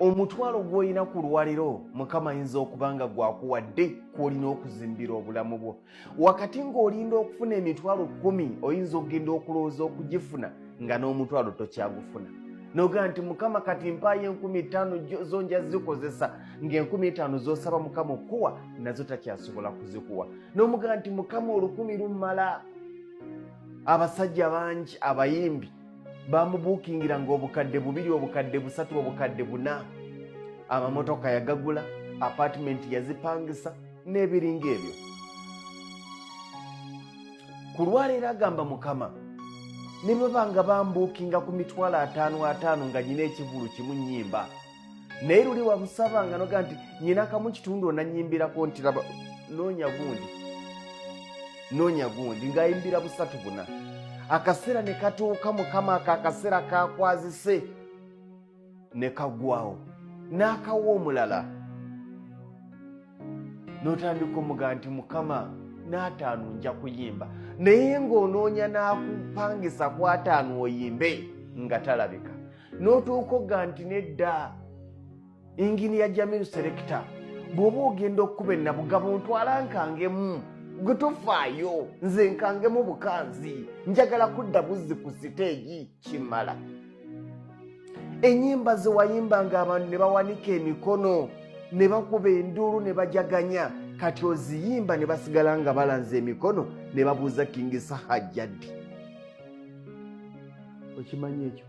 Omutwalo gw'olina ku lwaliro Mukama ayinza okuba nga gwakuwadde kw'olina okuzimbira obulamu bwo. Wakati ng'olinda okufuna emitwalo kkumi, oyinza okugenda okulowooza okugifuna nga n'omutwalo tokyagufuna. Nogaa nti Mukama kati mpaayo 5000 zo nja zikozesa, ng'enkumi etaano z'osaba Mukama okukuwa nazo takyasobola kuzikuwa. N'omugaa nti Mukama 1000 lummala. Abasajja bangi abayimbi bamubuukingira nga 2000, 3000, 4000. Amamotoka yagagula, apartment yazipangisa n'ebiringa ebyo. Ku lwaleero agamba Mukama, ne baba nga bambuukinga ku mitwalo ataano ataano nga nyina ekivulu kimu nnyimba, naye luli wamusabanga noga nti nyina kamu kitundu onanyimbirako nti laba noonya gundi, noonya gundi ng'ayimbira 3 4. Akaseera ne katuuka, Mukama ako akaseera kakwazise ne kaggwawo n'akawa omulala, n'otandika omuga nti Mukama n'ataano nja kuyimba, naye ng'onoonya n'akupangisa ku 50 oyimbe nga talabika. N'otuuka oga nti nedda, Inginiya Jamiru Selekita, bw'oba ogenda okukuba enabugabo ntwala nkangemu, gwe tofaayo, nze nkangemu bukanzi, njagala kudda buzzi ku siteegi kimala. Ennyimba ze wayimbanga abantu ne bawanika emikono ne bakuba enduulu ne bajaganya, kati oziyimba ne basigala nga balanze emikono ne babuuza King Saha jaddi. Okimanyi ekyo?